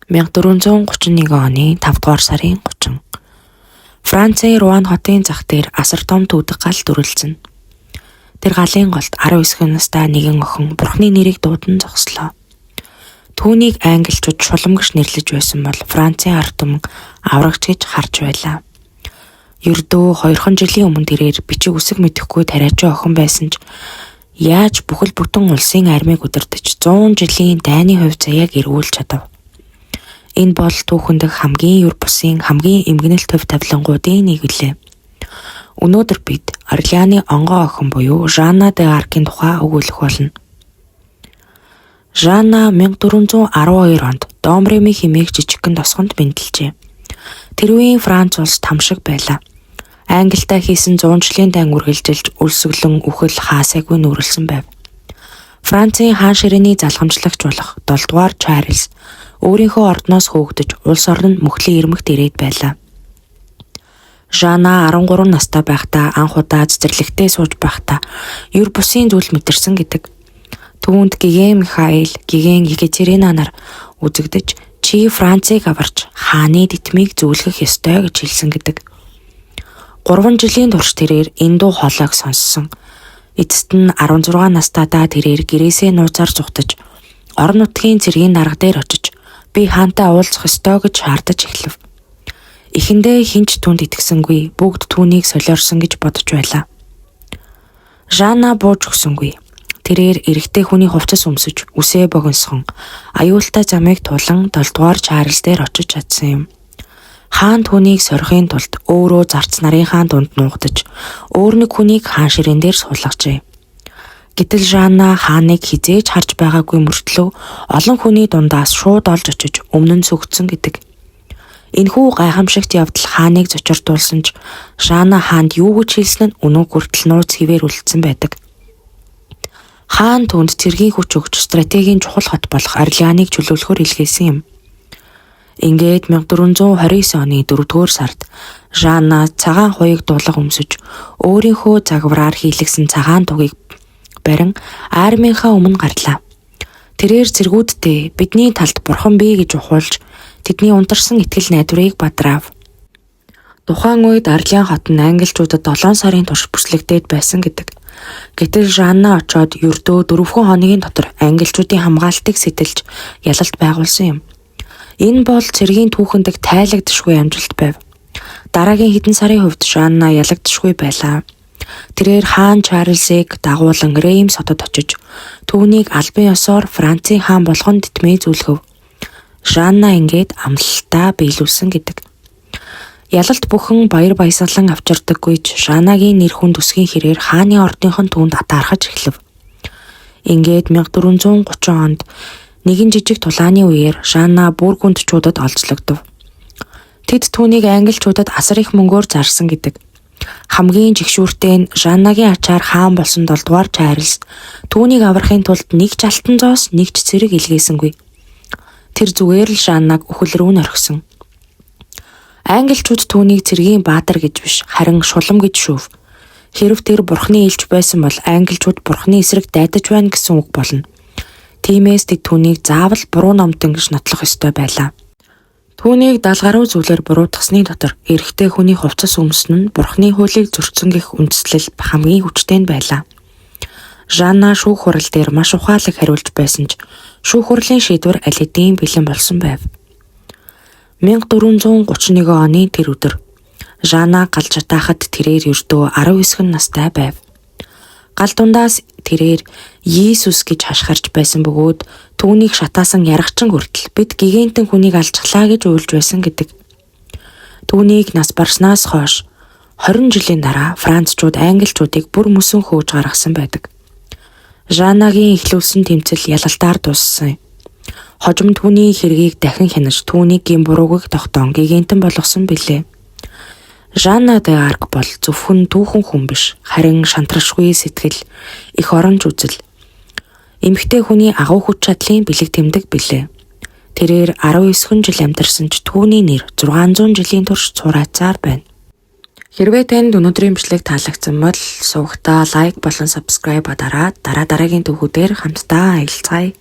1431 оны 5 дугаар сарын 30. Францын Руан хотын зах дээр асар том түүдэг гал дүрэлзэнэ. Тэр галын голд 19 настай нэгэн охин бурхны нэрийг дуудан зогслоо. Түүнийг англичууд шулам гэж нэрлэж байсан бол Францын ард түмэн аврагч гэж харж байлаа. Ердөө 2 жилийн өмнө тэрээр бичиг үсэг мэдэхгүй тариачин охин байсан ч яаж бүхэл бүтэн улсын армийг удирдаж 100 жилийн дайны хувь заяаг эргүүлж чадав. Энэ бол түүхэн дэх хамгийн юр бусын хамгийн эмгэнэлт хувь тавилангуудын нэг билээ. Өнөөдөр бид Орлеаны онгой охин буюу Жанна де Аркийн тухай өгүүлэх болно. Жанна 1412 онд Домреми хэмээх жижигхэн тосгонд мэндэлжээ. Тэр үеийн Франц улс там шиг байлаа. Англитай хийсэн 100 жилийн дайн үргэлжилж өлсгөлөн үхэл хаасайгүй нүүрлсэн байв. Францын хаан ширээний залгамжлагч болох 7 дугаар Чарльз өөрийнхөө ордноос хөөгдөж улс орон нь мөхлийн ирмэгт ирээд байлаа. Жанна 13 настай байхдаа анх удаа цэцэрлэгтээ сууж байхдаа юр бусын зүйл мэдэрсэн гэдэг. Түүнд Гиген Михаил, Гиген Екатерина нар үзэгдэж чи Францыг аварч хааны тэтмийг зөвлөх ёстой гэж хэлсэн гэдэг. 3 жилийн турш тэрээр энэ дуу хоолойг сонссон. Эцэст нь 16 настайдаа тэрээр гэрээсээ нууцаар зугтаж орон нутгийн цэргийн дарга дээр очиж би хаантай уулзах ёстой гэж шаардаж эхлэв. Эхэндээ хэн ч түүнд итгэсэнгүй, бүгд түүнийг солиорсон гэж бодож байлаа. Жанна бууж өгсөнгүй. Тэрээр эрэгтэй хүний хувцас өмсөж, үсээ богиносгон, аюултай замыг тулан 7 дугаар Чарльз дээр очиж чадсан юм. Хаан түүнийг сорихын тулд өөрөө зарц нарынхаа дунд нуугдаж, өөр нэг хүнийг хаан ширээн дээр суулгажээ. Гэтэл Жанна хааныг хэзээ ч харж байгаагүй мөртлөө олон хүний дундаас шууд олж очиж өмнө нь сүгдсэн гэдэг. Энэхүү гайхамшигт явдал хааныг зочирдуулсан ч Жанна хаанд юу гэж хэлсэн нь өнөөг хүртэл нууц хэвээр үлдсэн байдаг. Хаан түүнд цэргийн хүч өгч стратегийн чухал хот болох Орлеаныг чөлөөлөхөөр илгээсэн юм. Ингээд 1429 оны 4-р сард Жанна цагаан хуйг дуулга өмсөж өөрийнхөө загвараар хийлгэсэн цагаан тугийг барин армийнхаа өмнө гарлаа. Тэрээр цэргүүддээ бидний талд бурхан бий гэж ухуулж тэдний унтарсан итгэл найдварыг бадраав. Тухайн үед Орлеан хот нь англичуудад 7 сарын турш бүслэгдээд байсан гэдэг. Гэтэл Жанна очоод ердөө 4 хоногийн дотор англичуудын хамгаалтыг сэтэлж ялалт байгуулсан юм. Энэ бол цэргийн түүхэн дэх тайлагдшгүй амжилт байв. Дараагийн хэдэн сарын хувьд Жанна ялагдшгүй байлаа. Тэрээр хаан Чарльзыг дагуулан Реймс хотод очиж түүнийг албан ёсоор Францын хаан болгон тэтмээ зөвлөхөв. Жанна ингээд амлалтаа биелүүлсэн гэдэг. Ялалт бүхэн баяр баясгалан авчирдаггүй ч Жаннагийн нэр хүнд өсгийн хэрээр хааны ордынхон түүнд атаархаж эхлэв. Ингээд 1430 онд нэгэн жижиг тулааны үеэр Жанна бургундчуудад олзлогдов. Тэд түүнийг англичуудад асар их мөнгөөр зарсан гэдэг. Хамгийн жигшүүртэй нь Жаннагийн ачаар хаан болсон 7 дугаар Чарльз түүнийг аврахын тулд нэг ч алтан зоос, нэг ч цэрэг илгээсэнгүй. Тэр зүгээр л Жаннаг үхэл рүү нь орхисон. Англичууд түүнийг цэргийн баатар гэж биш, харин шулам гэж шүүв. Хэрв тэр бурхны элч байсан бол англичууд бурхны эсрэг дайдаж байна гэсэн үг болно. Тиймээс тэд түүнийг заавал буруу номтон гэж нотлох ёстой байлаа. Түүнийг 70 гаруй зүйлээр буруутгасны дотор эрэгтэй хүний хувцас өмсөн нь бурхны хуулийг зөрчсөн гэх үндслэл хамгийн хүчтэй нь байлаа. Жанна шүүх хурал дээр маш ухаалаг хариулж байсан ч шүүх хурлын шийдвэр аль хэдийн бэлэн болсон байв. 1431 оны тэр өдөр Жанна гал жатаахад тэрээр ердөө 19 настай байв. Гал дундаас тэрээр Иесус гэж хашгирч байсан бөгөөд түүнийг шатаасан яргачин хүртэл бид гигантэн хүнийг алжглаа гэж уйлж байсан гэдэг. Түүнийг нас барснаас хойш 20 жилийн дараа Францчууд англичуудыг бүр мөсөн хөөж гаргасан байдаг. Жаннагийн эхлүүлсэн тэмцэл ялалтаар дууссан юм. Хожим түүний хэргийг дахин хянаж түүнийг гэм буруугүйг тогтоон гигантэн болгосон билээ. Жанна де Арк бол зөвхөн түүхэн хүн биш, харин шантрашгүй сэтгэл, их оронч үзэл, эмэгтэй хүний агуу хүч чадлын бэлэг тэмдэг билээ. Тэрээр 19 жил амьдарсан ч түүний нэр 600 жилийн турш цураацаар байна. Хэрвээ танд өнөөдрийн бичлэг таалагдсан бол сувагтаа лайк болон subscribe дараад дараа дараагийн түүхүүдээр хамтдаа аялцгаая.